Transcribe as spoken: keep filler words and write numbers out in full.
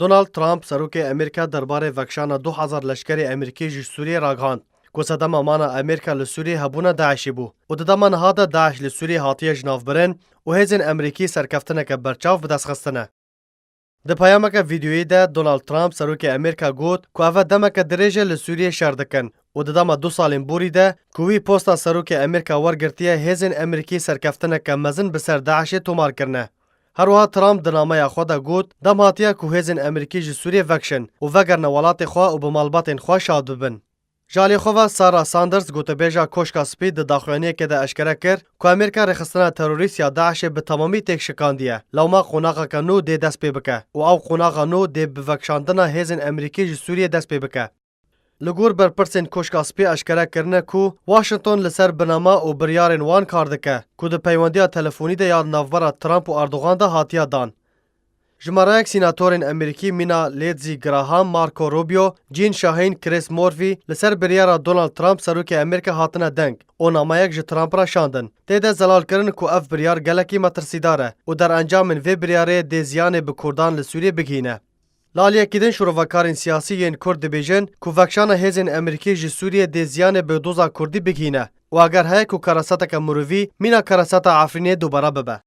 Donald Trump, serokê Amerîka, derbarê vekişana du hezar leşkerê Amerîkî ji Sûriyê ragihand ku sedema mana Amerîka li Sûriyê hebûna DAIŞê bû û di dema niha de DAIŞ li Sûriyê hatiye jinavbirin û hêzên Amerîkî serkeftineke berçav bi dest xistine. Di peyameke vîdeoyî de Donald Trump, serokê Amerîka, got ku ev demeke dirêj e li Sûriyê şer dikin û di dema du salên borî de ku wî posta serokê Amerîka wergirtiye, hêzên Amerîkî serkeftineke mezin bi ser DAIŞê tomar kirine. Her wiha Trump di nameya xwe de got, dem hatiye ku hêzên Amerîkî ji Sûriyê vekişin û vegerine welatê xwe û bi malbatên xwe şad bibin. Ji alî xwe ve Sarah Sanders, gotebêja Koşka Spî, di daxuyaniyekê de eşkere kir ku Amerîka rêxistina terorîst ya DAIŞê bi temamî têk şikandiye, lewma qonaxeke nû dê dest pê bike û ew qonaxa nû dê bi vekişandina hêzên Amerîkî ji Sûriyê dest pê bike. Li gor berpirsên Koşka Spî eşkere kirine ku Washington li ser binama û biryarên wan kar dike ku di peywendiya telefonî de ya navbera Trump û Erdogan de hatiye dan. Jimareyek sînatorên Amerîkî mîna Lindsey Graham, Marco Rubio, Jeanne Shaheen, Chris Murphy li ser biryara Donald Trump, serokê Amerîka, hatine deng û nameyek ji Trump re şandin. Tê de zelal kirin ku ev biryar gelekî metirsîdar e û derencamên vê biryarê dê ziyanê bi Kurdan li Sûriyê bigihîne. Li aliyekî din şîrovekarên siyasî yên Kurd dibêjin ku vekişana hêzên Amerîkî ji Sûriyê dê ziyanê bi doza Kurdî bigihîne û eger heye ku karaseteke mirovî mîna karaseta Efrînê dubare bibe.